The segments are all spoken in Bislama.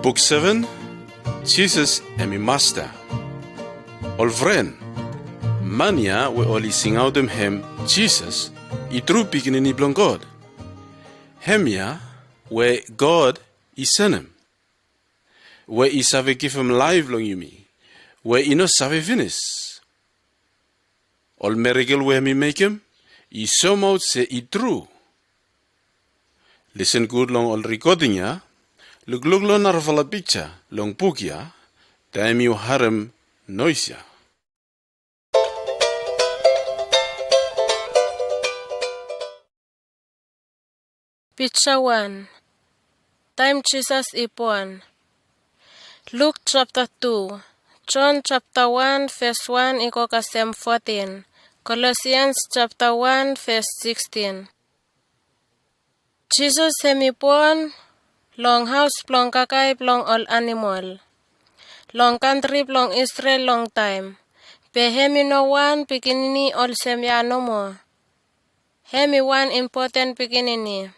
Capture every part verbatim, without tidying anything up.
Buk seven. Jisas hem i Masta. Ol fren, man ya we oli singaotem hem Jisas i tru Pikinini blong God. Hemia we God i senem, we i save givim laef long yumi we i no save finis. Ol merikel we hem i mekem i soemaot se i tru. Lisen gud long ol rekoding ya. Lukluk long narafala pikja long buk ya taem yu harem noes ya. Pikja wan. Taem Jisas i bon. Luk japta tu. Jon japta wan ves wan i go kasem fotin. Kolosians japta wan ves sikstin. Jisas hem i bon long haos blong kakae blong ol anamol long kantri blong Isrel longtaem. Be hem i no wan pikinini olsem ya nomo. Hem i wan impoten pikinini.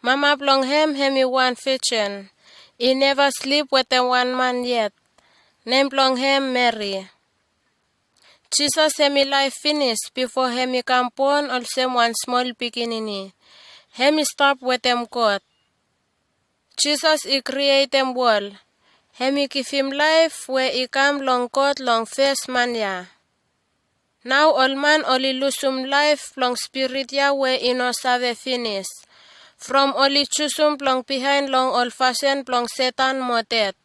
Mama blong hem hem i wan vijen. I neva slip wetem wan man yet. Nem blong hem Meri. Jisas hem i laef finis bifo hem i kam bon olsem wan smol pikinini. Hem i stap wetem God. Jisas i krietem wol. Hem i givim laef we i kam long God long fes man ya. Nao ol man oli lusum laef blong spirit ya we i no save finis, from oli jusum blong bihaen long ol fasin blong Setan mo ded,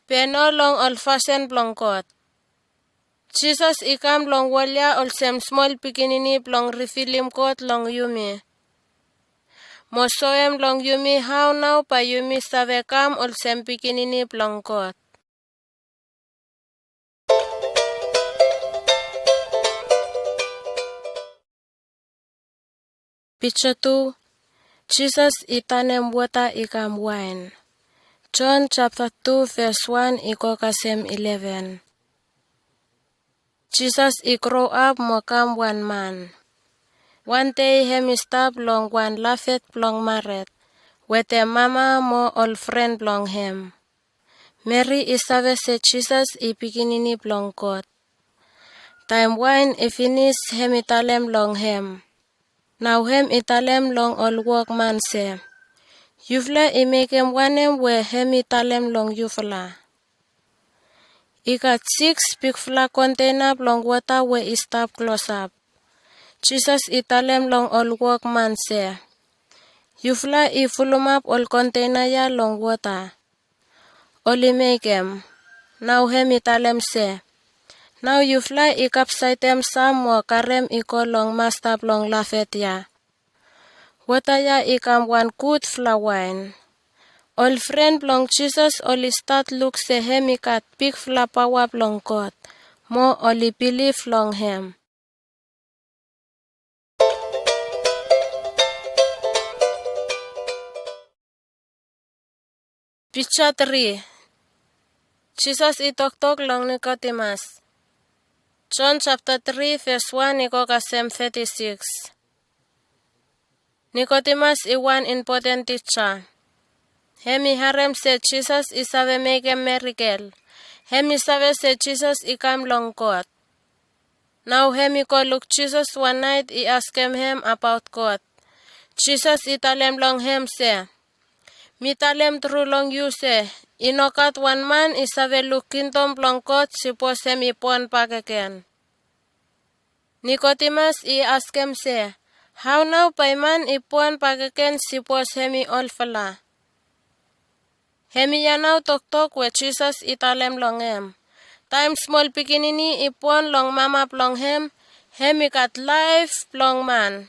be no long ol fasin blong God. Jisas i kam long wol ya olsem smol pikinini blong rivilim God long yumi, mo soem long yumi hao nao bae yumi save kam olsem pikinini blong God. Pikja tu. Jisas i tanem wota i kam waen. Jon japta tu ves wan i go kasem ileven. Jisas i groap mo kam wan man. Wan dei hem i stap long wan lafet blong mared wetem mama mo ol fren blong hem. Meri i save se Jisas i Pikinini blong God. Taem waen i finis hem i talem long hem. Nao hem i talem long ol wokman se, yufala i mekem wanem we hem i talem long yufala. I gat siks bigfala konteina blong wota we i stap klosap. Jisas i talem long ol wokman se, yufala i fulumap ol konteina ya long wota. Oli mekem. Nao hem i talem se, nao yufala i kapsaedem sam mo karem i go long masta blong lafet ya. Wota ya i kam wan gudfala waen. Ol fren blong Jisas oli stat luk se hem i gat bigfala paoa blong God, mo oli bilif long hem. Pikja tri. Jisas i toktok long Nikodimas. Jon japta tri ves wan i go kasem teti siks. Nikodimas i wan impoten tija. Hem i harem se Jisas i save mekem merikel. Hem i save se Jisas i kam long God. Nao hem i go luk Jisas wan naet i askem hem abaot God. Jisas i talem long hem se, mi talem tru long yu se, i no gat wan man i save luk kingdom blong God sipos hem i bon bakegen. Nikodimas i askem se, hao nao bae man i bon bakegen sipos hem i olfala? Hemia nao toktok we Jisas i talem long hem. Taem smol pikinini i bon long mama blong hem, hem i gat laef blong man.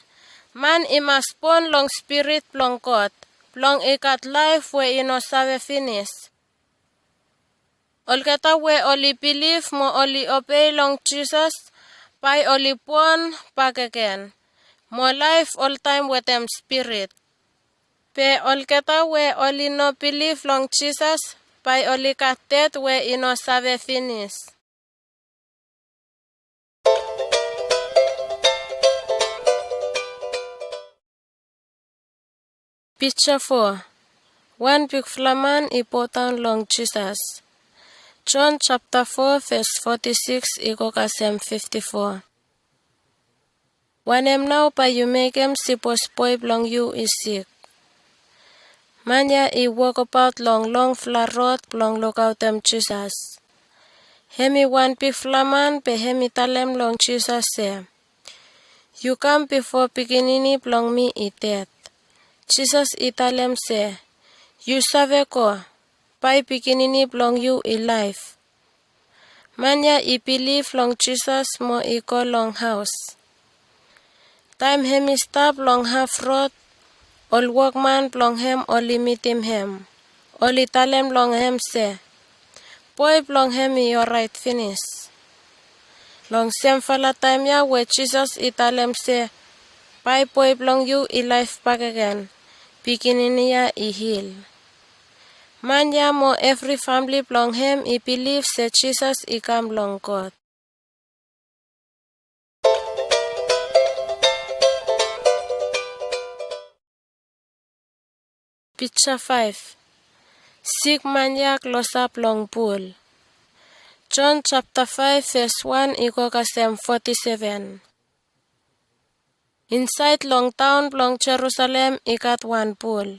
Man i mas bon long Spirit blong God, blong i gat laef we i no save finis. Olgeta we oli bilif mo oli obei long Jisas, bae oli bon bakegen mo laef oltaem wetem Spirit. Be olgeta we oli no bilif long Jisas, bae oli gat ded we i no save finis. Pikja fo. Wan bigfala man i bodaon long Jisas. Jon japta fo ves foti sikis i go kasem fifti fo. Wanem nao bae yu mekem sipos boe blong yu i sik? Man ya i wokbaot long longfala rod blong lukaotem Jisas. Hem i wan bigfala man be hem i talem long Jisas se, "Yu kam bifo pikinini blong mi i ded." Jisas i talem se, "Yu save go, bae pikinini blong yu i laef." Man ya i bilif long Jisas mo i go long haos. Taem hem i stap long haf rod, ol wokman blong hem oli mitim hem. Oli talem long hem se, "Boe blong hem i oraet finis." Long semfala taem ya we Jisas i talem se, "Bae boe blong yu i laef bakegen," pikinini ya i hil. Man ya mo evri famle blong hem i bilif se Jisas i kam long God. Pija faef. Sik man ya klosap long pul. Jon japta faef ves wan i go kasem foti seven. Insaed long taon blong Jerusalem i gat wan pul.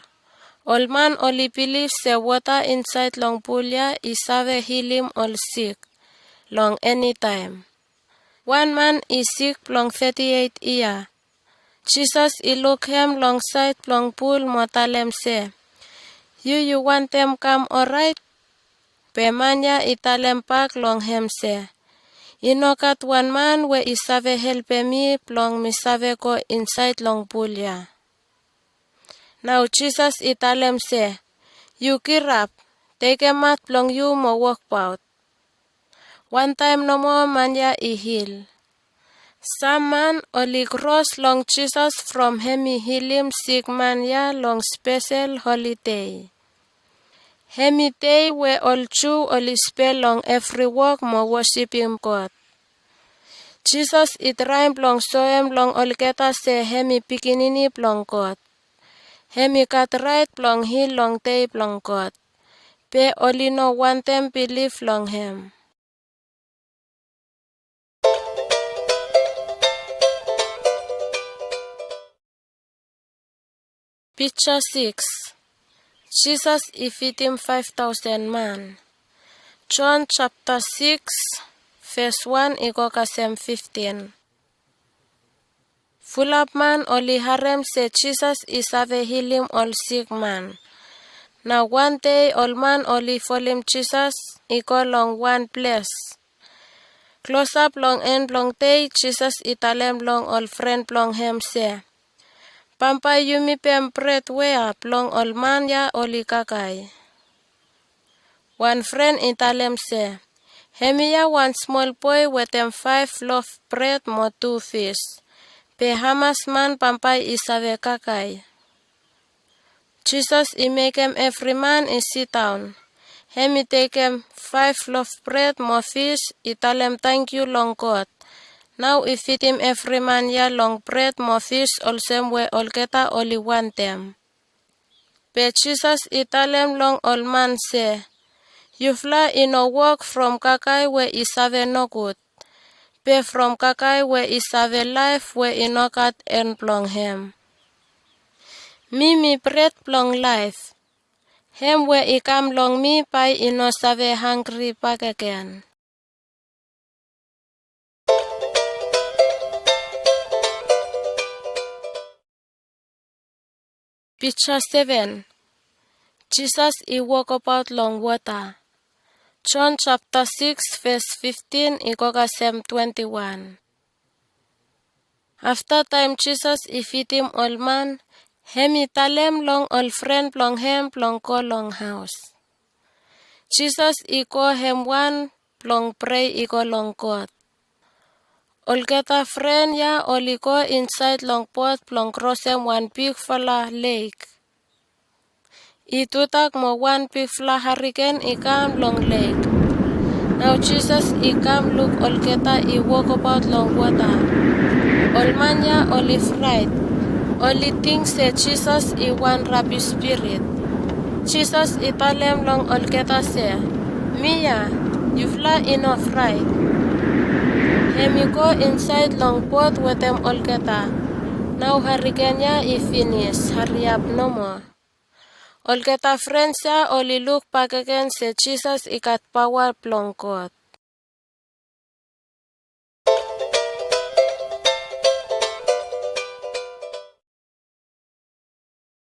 Ol man oli bilif se wota insaed long pul ya i save hilim ol sik long enitaem. Wan man i sik blong teti eit yia. Jisas i luk hem long saed blong pul mo talem se, "Yu yu wantem kam oraet?" Be man ya i talem bak long hem se, "I no gat wan man we i save helpem mi blong mi save go insaed long pul ya." Nao Jisas i talem se, "Yu girap, tekem mat blong yu mo wokbaot." Wantaem nomo man ya i hil. Sam man oli kros long Jisas from hem i hilim sik man ya long spesel holide. Hem i dei we ol Ju oli spel long evri wok mo wosipim God. Jisas i traem blong soem long olgeta se hem i pikinini blong God. Hem i gat raet blong hil long dei blong God. Be oli no wantem bilif long hem. Pija sikis. Jisas i fidim faef taosen man. Jon japta sikis ves wan i go kasem fiftin. Fulap man oli harem se Jisas i save hilim ol sik man. Nao wan dei ol man oli folem Jisas i go long wan ples. Klosap long en blong dei, Jisas i talem long ol fren blong hem se, "Bambae yumi pem bred wea blong ol man ya oli kakae?" Wan fren i talem se, "Hemia wan smol boe wetem faef lof bred mo tu fis. Be hamas man bambae i save kakae?" Jisas i mekem evri man i sidaon. Hem i tekem faef lof bred mo fis, i talem tangkiu long God. Nao i fidim evri man ya long bred mo fis olsem we olgeta oli wantem. Be Jisas i talem long ol man se, "Yufala i no wok from kakae we i save nogud, be from kakae we i save laef we i no gat en blong hem. Mi mi bred blong laef. Hem we i kam long mi bae i no save hanggri bakegen." Pija seven. Jisas i wokbaot long wota. Jon japta sikis ves fiftin i go kasem twenti wan. Afta taem Jisas i fidim ol man, hem i talem long ol fren blong hem blong go long haos. Jisas i go hem wan blong prei i go long God. Olgeta fren ya oli go insaed long bot blong krosem wan bigfala lek. I tudak mo wan bigfala hariken i kam long lek. Nao Jisas i kam luk olgeta i wokbaot long wota. Ol man ya oli fraet. Oli ting se Jisas i wan rabis spirit. Jisas i talem long olgeta se, "Mi ya, yufala i no fraet." Hem i go insaed long bot wetem olgeta. Nao hariken ya i finis, hariap nomo. Olgeta frens ya oli luk bakegen se Jisas i gat paoa blong God.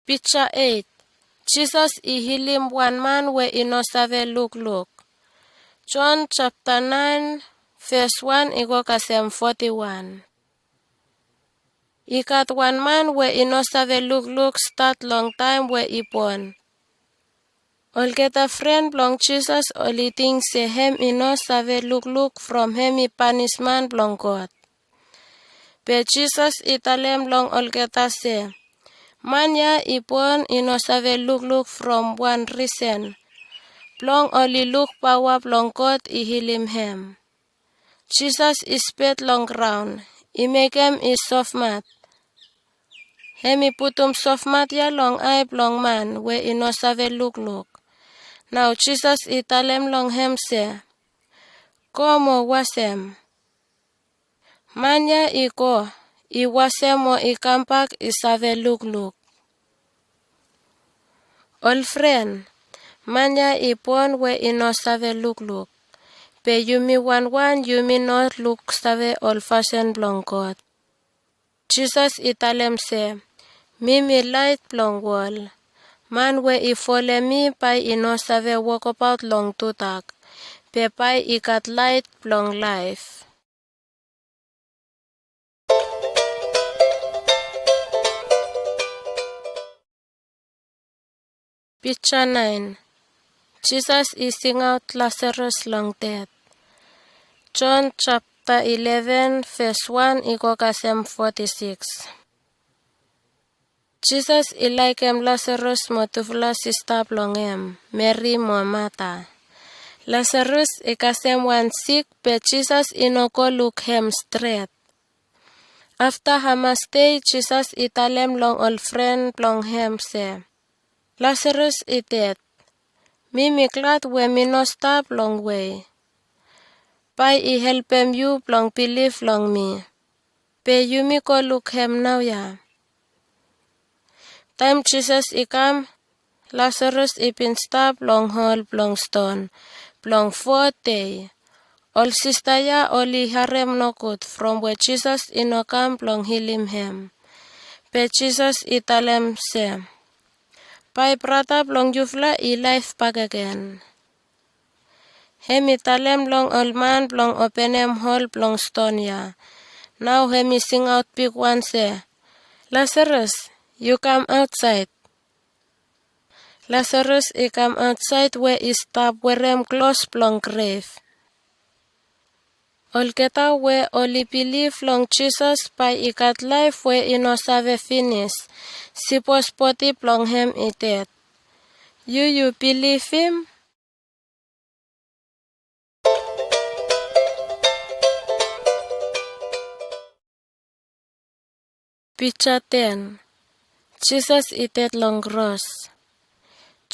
Pija eit. Jisas i hilim wan man we i no save lukluk. Jon japta naen, ves wan i go kasem foti wan. I gat wan man we i no save lukluk stat long taem we i bon. Olgeta fren blong Jisas oli ting se hem i no save lukluk from hem i panisman blong God. Be Jisas i talem long olgeta se, "Man ya i bon i no save lukluk from wan risen, blong oli luk paoa blong God i hilim hem." Jisas i spet long graon, i mekem i sofmat. Hem i putum sofmat ya long ae blong man we i no save lukluk. Nao Jisas i talem long hem se, "Go mo wasem." Man ya i go, i wasem mo i kambak i save lukluk. Ol fren, man ya i bon we i no save lukluk. Be yumi wanwan yumi no luksave ol fasin blong God. Jisas i talem se, "Mi mi laet blong wol. Man we i folem mi bae i no save wokabaot long tudak, be bae i gat laet blong laef." Pija naen. Jisas i singaot Lasarus long ded. Jon japta ileven, ves wan i go kasem foti sikis. Jisas i laekem Lasarus mo tufala sista blong hem, Meri mo Mata. Lasarus i kasem wan sik, be Jisas i no go luk hem stret. Afta hamas dei Jisas i talem long ol fren blong hem se, "Lasarus i ded. Mi mi glad we mi no stap longwe. Bae i helpem yu blong bilif long mi. Be yumi go luk hem naoia." Taem Jisas i kam, Lasarus i bin stap long hol blong ston blong fo dei. Ol sista ya oli harem nogud from we Jisas i no kam blong hilim hem. Be Jisas i talem se, "Bae brata blong yufala i laef bakegen." Hem i talem long ol man blong openem hol blong ston ya. Nao hem i singaot bigwan se, "Lasarus, yu kam aotsaed." Lasarus i kam aotsaed we i stap werem klos blong grev. Olgeta we oli bilif long Jisas bae i gat laef we i no save finis, sipos bodi blong hem i ded. Yu yu bilivim? Pija ten. Jisas i ded long kros.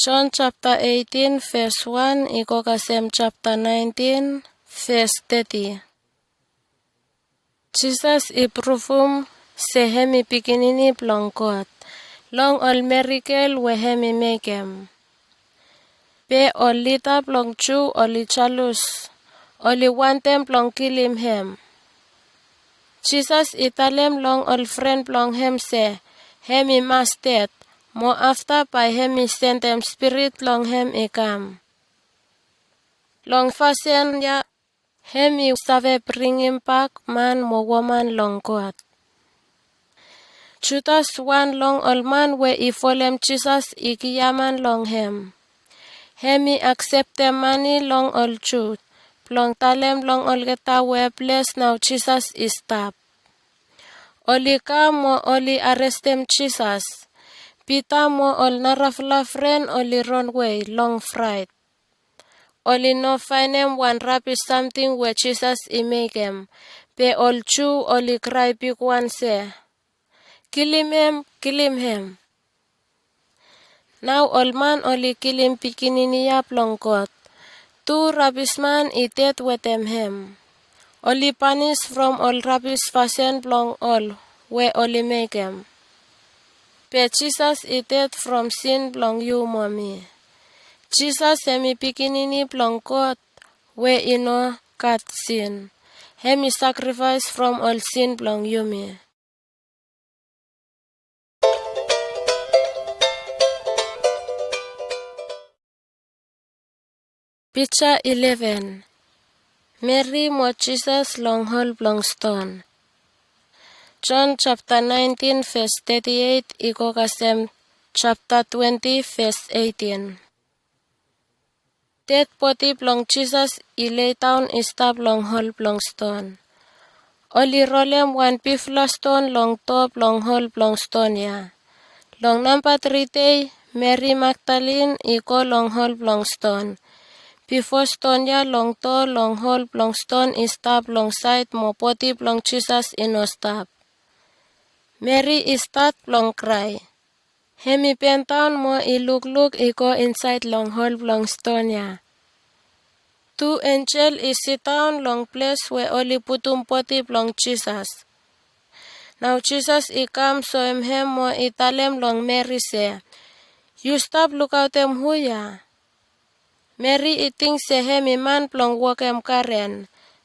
Jon japta eitin, ves wan i go kasem japta naentin, ves teti. Jisas i pruvum se hem i Pikinini blong God long ol merikel we hem i mekem. Be ol lida blong Ju oli jalus, oli wantem blong kilim hem. Jisas i talem long ol fren blong hem se hem i mas ded, mo afta bae hem i sendem Spirit blong hem i kam. Long fasin ya, hem i save bringimbak man mo woman long God. Judas, wan long ol man we i folem Jisas, i giaman long hem. Hem i akseptem mane long ol Ju blong talem long olgeta we ples nao Jisas i stap. Oli kam mo oli arestem Jisas. Pita mo ol narafala fren oli ronwe long fraet. Oli no faenem wan rabis samting we Jisas i mekem, be ol Ju oli krae bigwan se, "Kilim hem, kilim hem!" Nao ol man oli kilim Pikinini ya blong God. Tu rabisman i ded wetem hem. Oli panis from ol rabis fasin blong ol we oli mekem. Be Jisas i ded from sin blong yu mo mi. Jisas hemi Pikinini blong God we i no gat sin. Hemi sakrifaes from ol sin blong yumi. Pija ileven. Meri mo Jisas long hol blong ston. Jon japta naentin ves teti eit i go kasem japta twenti ves eitin. Ded bodi blong Jisas i leidaon i stap long hol blong ston. Oli rolem wan bigfala ston long doa blong hol blong ston ya. Long namba tri dei, Meri Magdalin i go long hol blong ston. Bifo ston ya long doa long hol blong ston i stap long saed mo bodi blong Jisas i no stap. Meri i stat blong krae. Hemi bendaon mo i lukluk i go insaed long hol blong ston ya. Tu enjel i sidaon long ples we oli putum bodi blong Jisas. Nao Jisas i kam soem hem mo i talem long Meri se, "Yu stap lukaotem hu ya?" Meri i ting se hemi man blong wokem garen.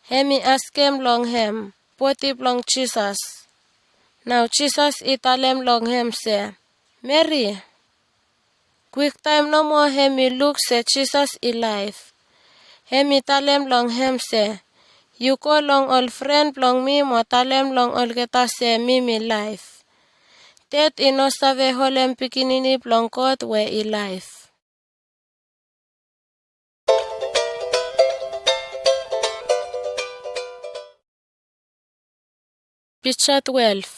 Hemi askem long hem bodi blong Jisas. Nao Jisas i talem long hem se, "Meri." Kwiktaem nomo hemi luk se Jisas i laef. Hemi talem long hem se, "Yu go long ol fren blong mi mo talem long olgeta se mi mi laef. Ded i no save holem Pikinini blong God we i laef." Pija twelef.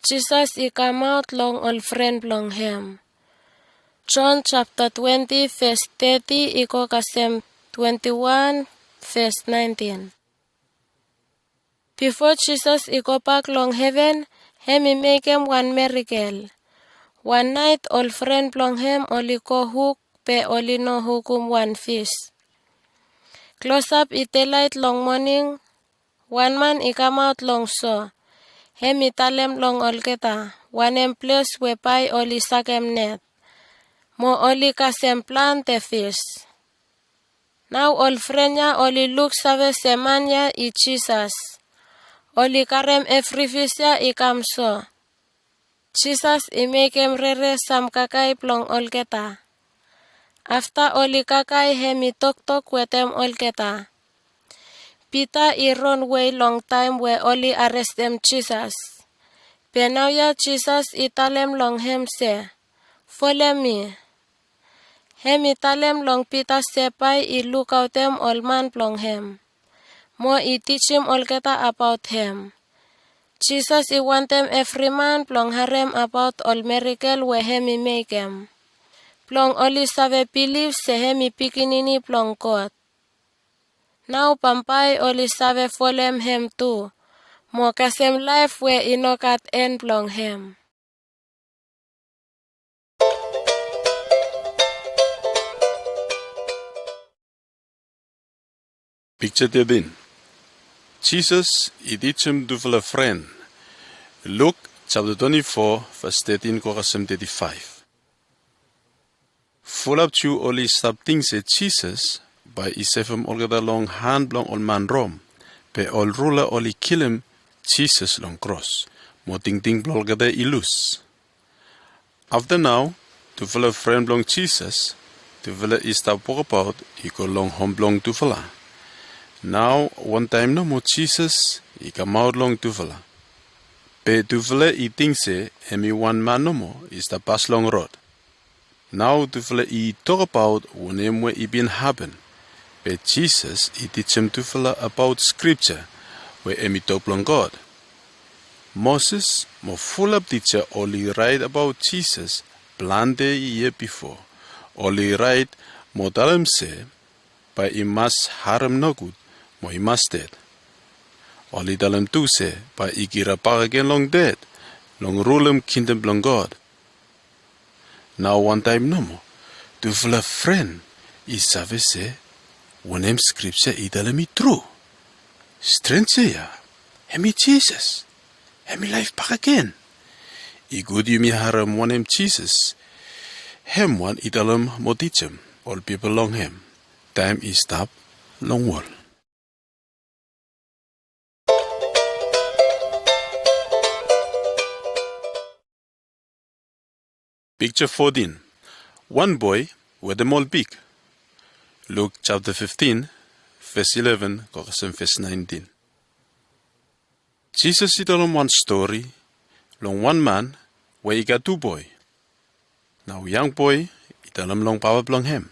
Jisas i kamaot long ol fren blong hem. Jon japta twenti ves teti i go kasem twenti wan ves naentin. Bifo Jisas i gobak long heven, hemi mekem wan merikel. Wan naet ol fren blong hem oli go huk be oli no hukum wan fis. Klosap i delaet long moning, wan man i kamaot long soa. Hemi talem long olgeta wanem ples we bae oli sakem net mo oli kasem plante fis. Nao ol fren ya oli luksave se man ya i Jisas. Oli karem evri fis ya i kam soa. Jisas i mekem rere samkakae blong olgeta. Afta oli kakae hemi toktok wetem olgeta. Pita i ronwe long taem we oli arestem Jisas. Be naoia Jisas i talem long hem se, "Folem mi." Hemi talem long Pita se bae i lukaotem ol man blong hem mo i tijim olgeta abaot hem. Jisas i wantem evri man blong harem abaot ol merikel we hemi mekem, blong oli save bilif se hemi Pikinini blong God. Nao bambae oli save folem hem tu mo kasem laef we i no gat en blong hem. Pija tetin. Jisas i tijim tufala fren. Luk japta twenti fo ves tetin go kasem teti faef. Fulap Ju oli stap ting se Jisas bae i sevem olgeta long han blong ol man Rom, be ol rula oli kilim Jisas long kros mo tingting blong olgeta i lus. Afta nao, tufala fren blong Jisas, tufala i stap wokabaot i go long hom blong tufala. Nao wantaem nomo Jisas i kamaot long tufala. Be tufala i ting se hemi wan man nomo i stap pas long rod. Nao tufala i tokbaot wanem we i bin hapen. Be Jisas i tijim tufala abaot skripja we hemi tok blong God. Moses mo fulap tija oli raet abaot Jisas plante yia bifo. Oli raet mo talem se bae i mas harem nogud mo i mas ded. Oli talem tu se bae i kirap bakegen long ded long rulem kingdom blong God. Nao wantaem nomo, tufala fren i save se wanem skripja i talem i tru. Strenja ya, hemi Jisas. Hemi laef bakegen. I gud yumi harem wanem Jisas hem wan i talem mo tijim ol pipol long hem taem i stap long wol. Pikja fotin. Wan boe wetem ol pig. Luk japta fiftin, ves ileven go kasem ves naentin. Jisas i talem wan stori long wan man we i gat tu boe. Nao yang boe i talem long papa blong hem,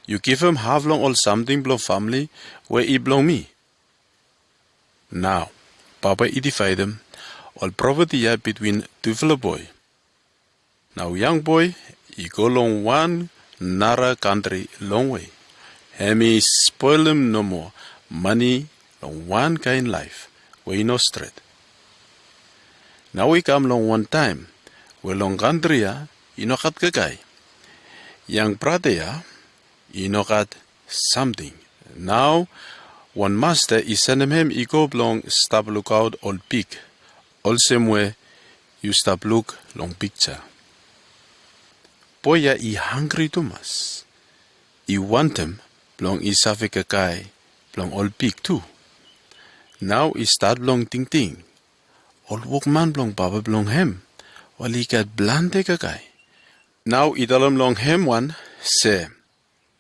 "Yu givim haf long ol samting blong famle we i blong mi." Nao papa i divaedem ol propeti ya bitwin tufala boe. Nao yang boe i go long wan nara kantri longwe. Hem i spolem nomo mane long wan kaen laef we i no stret. Nao i kam long wan taem we long kantri ya i no gat kakae. Yang brata ya i no gat samting. Nao wan masta i sendem hem i go blong stap lukaot ol pig, olsem we yu stap luk long pikja. Boe ya i hanggri tumas. I wantem blong i save kakae blong ol pig tu. Nao i stat blong tingting, ol wokman blong papa blong hem oli gat plante kakae. Nao i talem long hem wan se,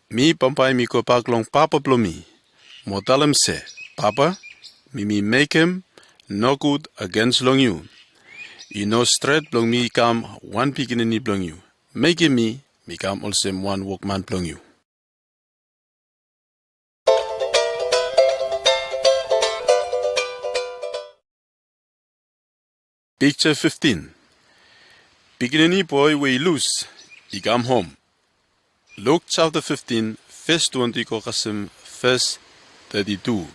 "Mi bambae mi gobak long papa blong mi mo talem se, 'Papa, mi mi mekem nogud agens long yu. I no stret blong mi kam wan pikinini blong yu. Mekem mi, mi kam olsem wan wokman blong yu.'" Pikja fiftin. Pikinini boe we i lus i kam hom. Luk japta fiftin, ves twenti go kasem ves teti tu.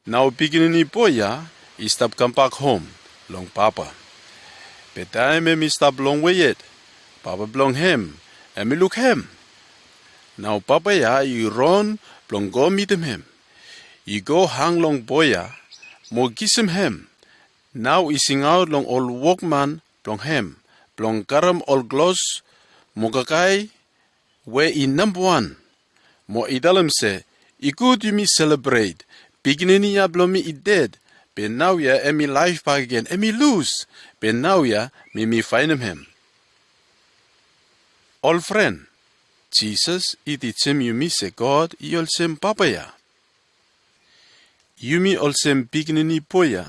Nao pikinini boe ya i stap kambak hom long papa. Be taem hem i stap longwe yet, papa blong hem hem i luk hem. Nao papa ya i ron blong go mitim hem, i go hang long boe ya mo kisem hem. Nao i singaot long ol wokman blong hem blong karem ol klos mo kakae we i nambawan, mo i talem se, "I gud yumi selebret. Pikinini ya blong mi i ded, be naoia hem i laef bakegen. Hem i lus, be naoia mi mi faenem hem." Ol fren, Jisas i tijim yumi se God i olsem papa ya. Yumi olsem pikinini boe ya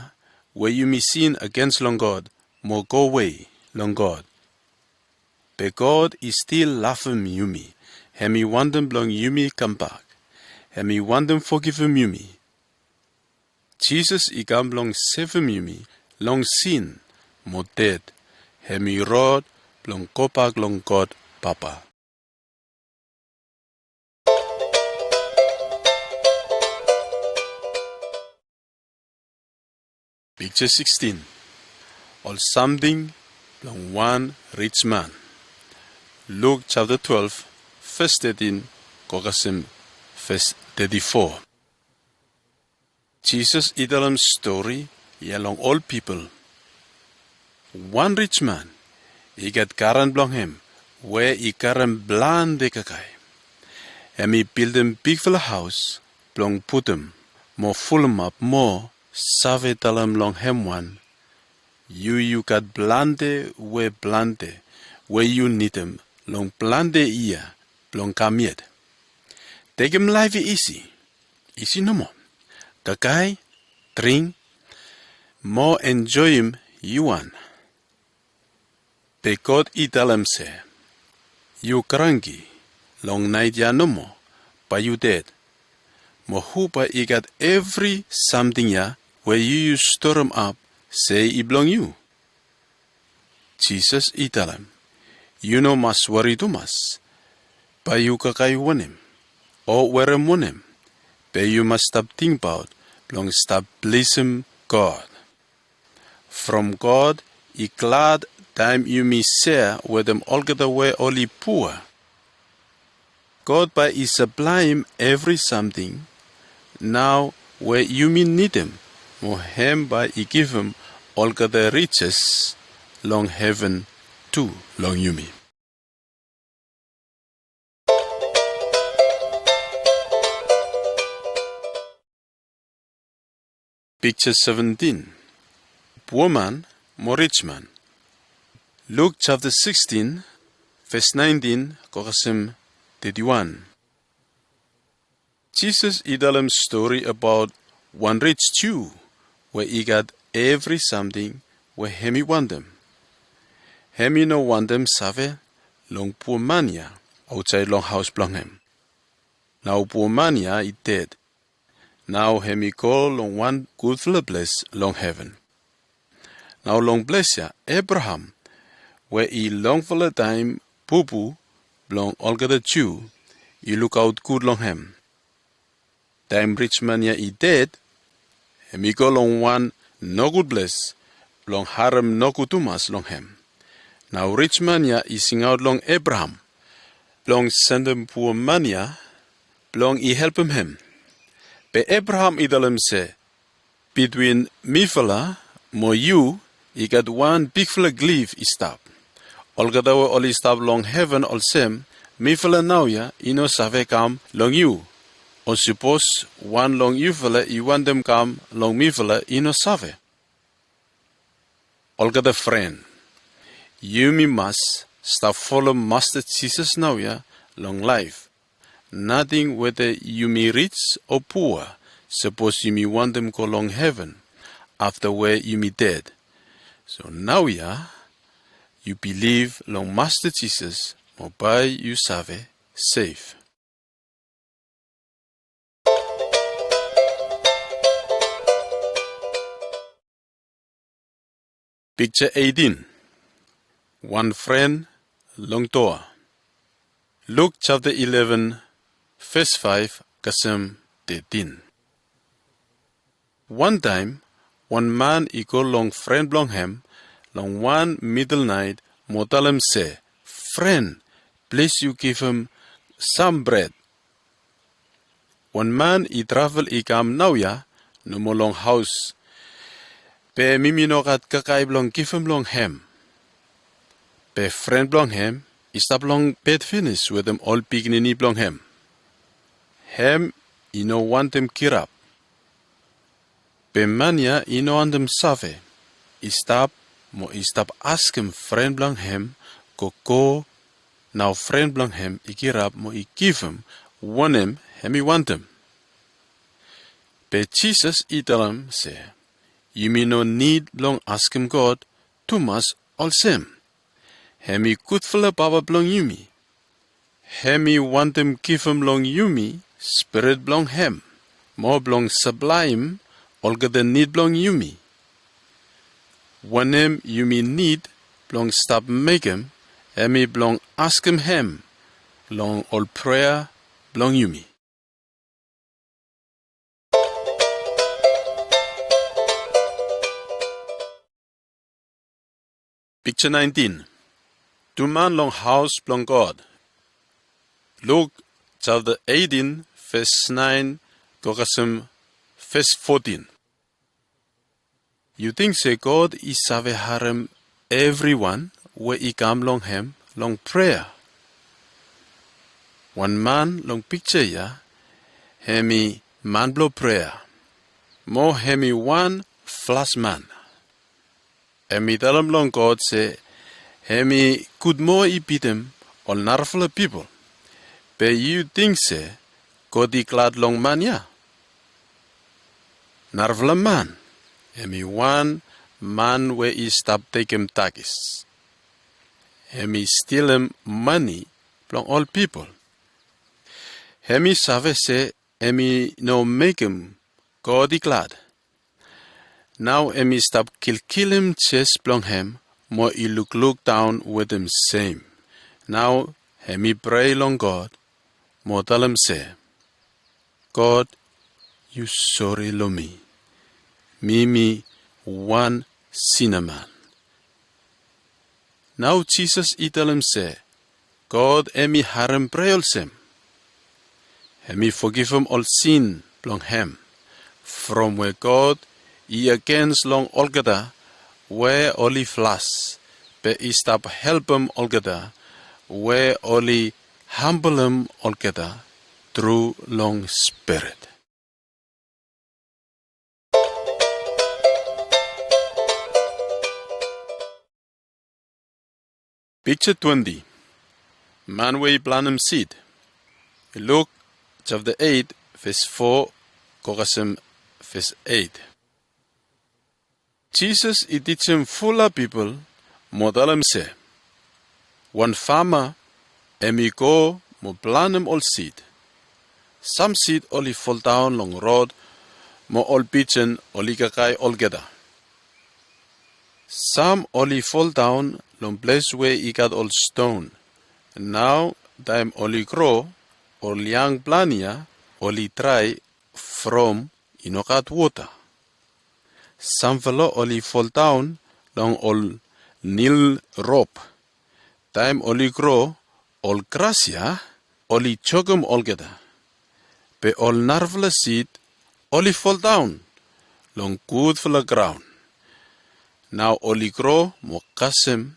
we yumi sin agens long God mo gowe long God. Be God i stil lavem yumi. Hem i wantem blong yumi kambak. Hem i wantem fogivim yumi. Jisas i kam blong sevem yumi long sin mo ded. Hem i rod blong gobak long God Papa. Pikja sikstin. Ol samting blong wan rijman. Luk japta twelef, ves tetin go kasem ves teti fo. Jisas i talem stori ya long ol pipol. Wan rijman i gat garen blong hem we i karem plante kakae. Hem i bildim bigfala haos blong putum mo fulumap mo save talem long hem wan, "Yu yu gat plante we plante we yu nidim long plante yia blong kam yet. Tekem laef ya isi, isi nomo. Kakae, dring, mo enjoem yu wan." Be God i talem se, "Yu granki, long naet ya nomo bae yu ded. Mo hu bae i gat evri samting ya we yu yu storemap se i blong yu?" Jisas i talem, "Yu no mas wari tumas bae yu kakae wanem o werem wanem. Be yu mas stap tingbaot blong stap blesem God. From God i glad taem yumi sea wetem olgeta we oli pua. God bae i saplaem evri samting nao we yumi nidim, mo hem bae i givim olgeta rijes long heven tu long yumi. Pikja seventin. Puaman mo rijman. Luk japta sikstin, ves naentin go kasem teti wan. Jisas i talem stori abaot wan rij Ju we i gat evri samting we hem i wantem. Hem i no wantem save long pua man ya aotsaed long haos blong hem. Nao pua man ya i ded. Nao hem i go long wan gudfala ples long heven. Nao long ples ya Ebraham, we i longfala taem bubu blong olgeta Ju, i lukaot gud long hem. Taem rijman ya i ded, hem i go long wan nogud ples blong harem nogud tumas long hem. Nao rijman ya i singaot long Ebraham blong sendem pua man ya blong i helpem hem. Be Ebraham i talem se, "Bitwin mifala mo yu i gat wan bigfala gilif i stap. Olgeta we oli stap long heven olsem, mifala naoia i no save kam long yu. O sapos wan long yufala i wantem kam long mifala i no save." Olgeta fren, yumi mas stap folem Masta Jisas naoia long laef. Nating weta yumi rij o pua, sapos yumi wantem go long heven afta we yumi ded. So naoia yu bilif long Masta Jisas mo bae yu save sef. Pikja eitin. Wan fren long doa. Luk japta ileven, ves faef kasem tetin. Wantaem wan man i go long fren blong hem long wan midol naet mo talem se, "Fren, plis yu givim sam bred. Wan man i travel i kam naoia nomo long haos, be mi mi no gat kakae blong givim long hem." Be fren blong hem i stap long bed finis wetem ol pikinini blong hem. Hem i no wantem girap. Be man ya i no wantem save, i stap mo i stap askem fren blong hem gogo. Nao fren blong hem i girap mo i givim wanem hem i wantem. Be Jisas i talem se, "Yumi no nid blong askem God tumas olsem. Hem i gudfala Papa blong yumi. Hem i wantem givim long yumi Spirit blong hem mo blong saplaem olgeta nid blong yumi. Wanem yumi nid blong stap mekem hem i blong askem hem long ol prea blong yumi." Pikja naentin. Tu man long haos blong God. Luk japta eitin, ves naen go kasem ves fotin. Yu ting se God i save harem evriwan we i kam long hem long prea? Wan man long pikja ya, hem i man blong prea, mo hem i wan flas man. Hem i talem long God se hem i gud moa i bitim ol narafala pipol. Be yu ting se God i glad long man ya? Narafala man, hem i wan man we i stap tekem takis. Hem i stilem mane blong ol pipol. Hem i save se hem i no mekem God i glad. Nao hem i stap kilkilem jes blong hem mo i lukluk daon wetem sem. Nao hem i prea long God mo talem se, "God, yu sore long mi. Mi mi wan sina man." Nao Jisas i talem se God hem i harem prea olsem, hem i fogivim ol sin blong hem, from we God i agens long olgeta we oli flas, be i stap helpem olgeta we oli hambelem olgeta tru long spirit. Piksa twenti. Man we i planem sid. Luk japta eit ves fo go kasem ves eit. Jisas i tijim fulap pipol mo talem se, wan fama hem i go mo planem ol sid. Sam sid oli foldaon long rod mo ol pijen oli kakae olgeta. Sam oli foldaon long ples we i gat ol ston. Nao taem oli gro, ol yang plan ya oli drae from i no gat wota. Samfala oli foldaon long ol nil rop. Taem oli gro, ol gras ya oli jokem olgeta. Be ol narafala sid oli foldaon long gudfala graon. Nao oli gro mo kasem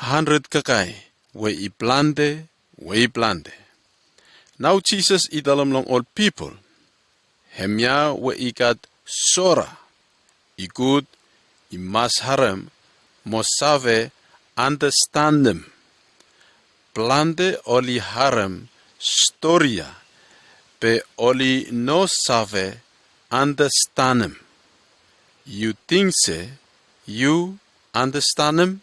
handred kakae we i plante, we i plante. Nao Jisas i talem long ol pipol, hemia we i gat sora, i gud i mas harem mo save andastanem. Plante oli harem stori ya, be oli no save andastanem. Yu ting se yu andastanem?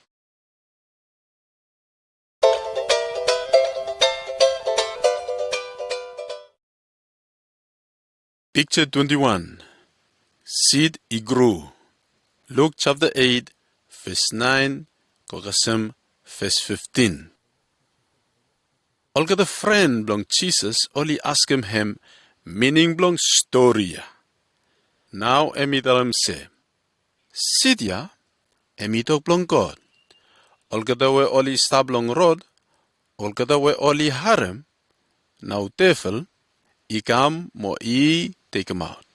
Piksa twenti wan. Sid i gro. Luk japta eit ves naen go kasem ves fiftin. Olgeta fren blong Jisas oli askem hem mining blong stori ya. Nao hem i talem se, sid ya hem i tok blong God. Olgeta we oli stap long rod, olgeta we oli harem, nao devel i kam mo i tekemaot.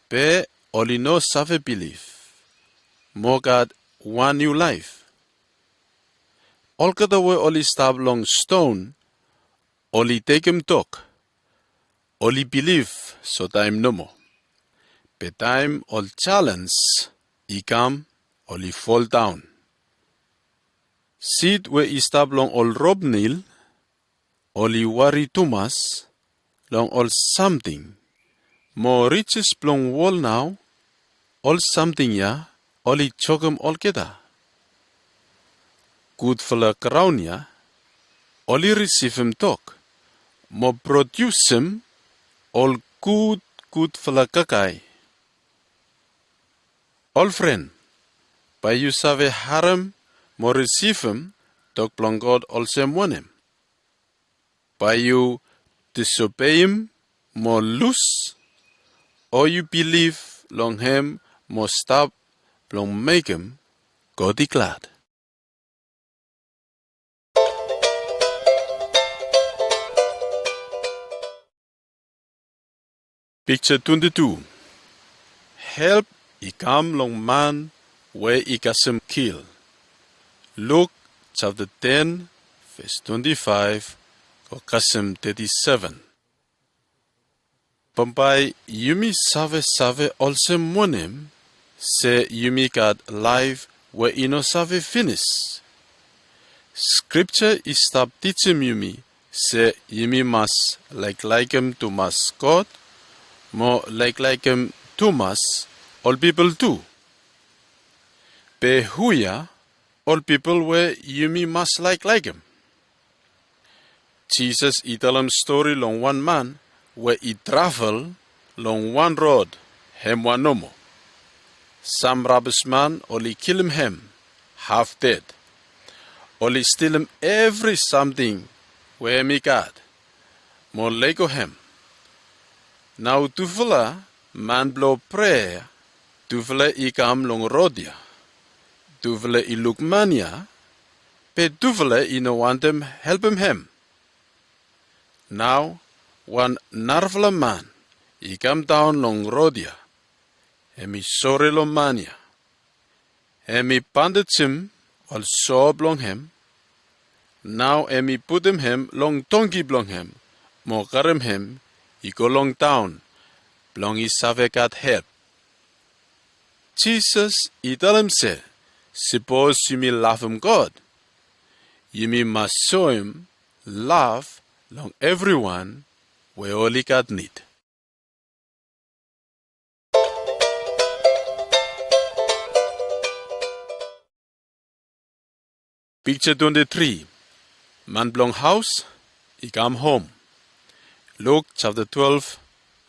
Be oli no save bilif mo gat wan niu laef. Olgeta we oli stap long ston, oli tekem tok, oli bilif sotaem nomo. Be taem ol jalens i kam, oli foldaon. Sid we i stap long ol rop nil, oli wari tumas long ol samting. Mo rijas blong wol nao, ol samting ya oli jokem olgeta. Gudfala graon ya oli risivim tok mo prodiusim ol gudgudfala kakae. Ol fren, bae yu save harem mo risivim tok blong God olsem wanem? Bae yu disobeim mo lus, o yu bilif long hem mo stap blong mekem God i glad? Piksa twenti tu. Help i kam long man we i kasem kil. Luk japta ten ves twenti faef go kasem teti seven. Bambae yumi savesave olsem wanem se yumi gat laef we i no save finis? Skripja i stap tijim yumi se yumi mas laeklaekem tumas God mo laeklaekem tumas ol pipol tu. Be hu ya ol pipol we yumi mas laeklaekem? Jisas i talem stori long wan man we i travel long wan rod hem wan nomo. Sam rabisman oli kilim hem haf ded. Oli stilim evri samting we hem i gat mo lego hem. Nao tufala man blong prea, tufala i kam long rod ya. tufala i luk man ya, be tufala i no wantem helpem hem. Nao wan narafala man i kamdaon long rod ya. Hem i sore long man ya. Hem i bandejim ol soa blong hem. Nao hem i putum hem long dongki blong hem mo karem hem i go long taon blong i save gat help. Jisas i talem se, sipos yumi lavem God, yumi mas soem lav long evriwan we oli gat nid. Piksa twenti tri. Man blong haos i kam hom. Luk japta twelve,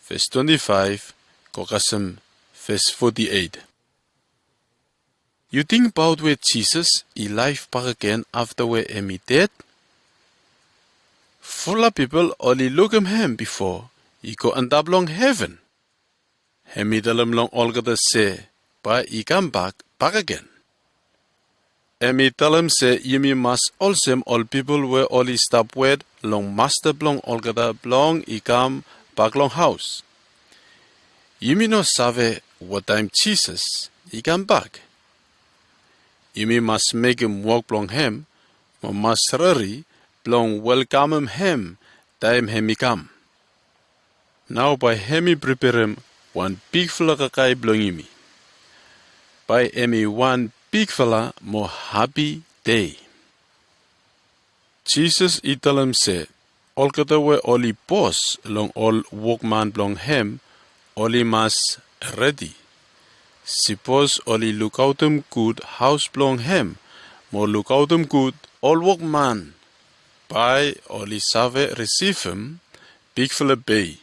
ves twenti faef go kasem ves foti eit. Yu tingbaot we Jisas i laef bakegen afta we hem i ded? Fulap pipol oli lukim hem bifo i go antap long heven. Hem i talem long olgeta se bae i kambak bakegen. Hem i talem se yumi mas olsem ol pipol we oli stap wet long masta blong olgeta blong i kambak long haos. Yumi no save wattaem Jisas i kambak. Yumi mas mekem wok blong hem mo mas redi blong welkamem hem taem hem i kam. Nao bae hem i preperem wan bigfala kakae blong yumi. Bae hem i wan bigfala mo hapi dei. Jisas i talem se olgeta we oli bos long ol wokman blong hem oli mas redi. Sipos oli lukaotem gud haos blong hem mo lukaotem gud ol wokman, bae oli save risivim bigfala pei.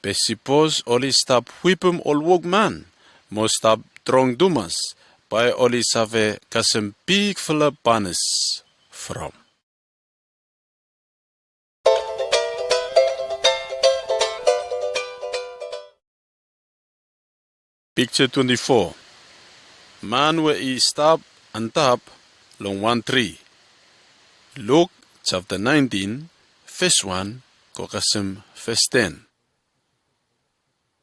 Be sipos oli stap wipim ol wokman mo stap trong tumas, bae oli save kasem bigfala panis from. Piksa twenti fo. Man we i stap antap long wan tri. Luk japta naentin, ves wan go kasem ves ten.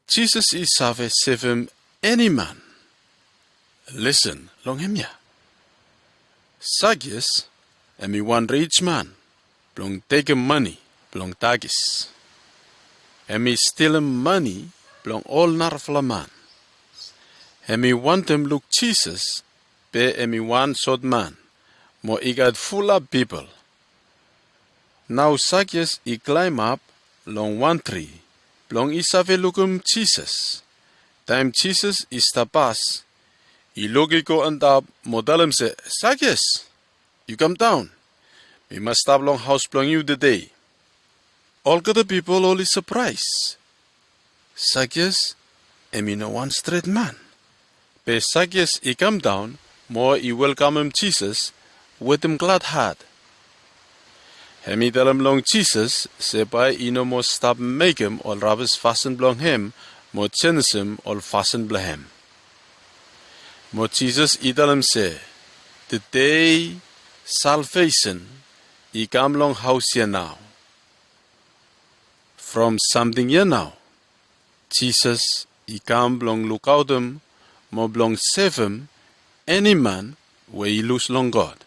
Jisas i save sevem eni man. Lisen long hemia. Sakias hem i wan rijman blong tekem mane blong takis. Hem i stilim mane blong ol narafala man. Hem i wantem luk Jisas, be hem i wan sot man mo i gat fulap pipol. Nao Sakias i klaemap long wan tri blong i save lukim Jisas. Taem Jisas i stap pas, i luk i go antap mo talem se, "Sakias, yu kamdaon. Mi mas stap long haos blong yu tede." Olgeta pipol oli sapraes. Sakias hem i no wan stret man. Be Sakias i kamdaon mo i welkamem Jisas wetem glad hat. Hem i talem long Jisas se bae i no moa stap mekem ol rabis fasin blong hem mo jenisim ol fasin blong hem. Mo Jisas i talem se, "Tede salvesen i kam long haos ya nao." From samting ya nao, Jisas i kam blong lukaotem mo blong sevem eni man we i lus long God.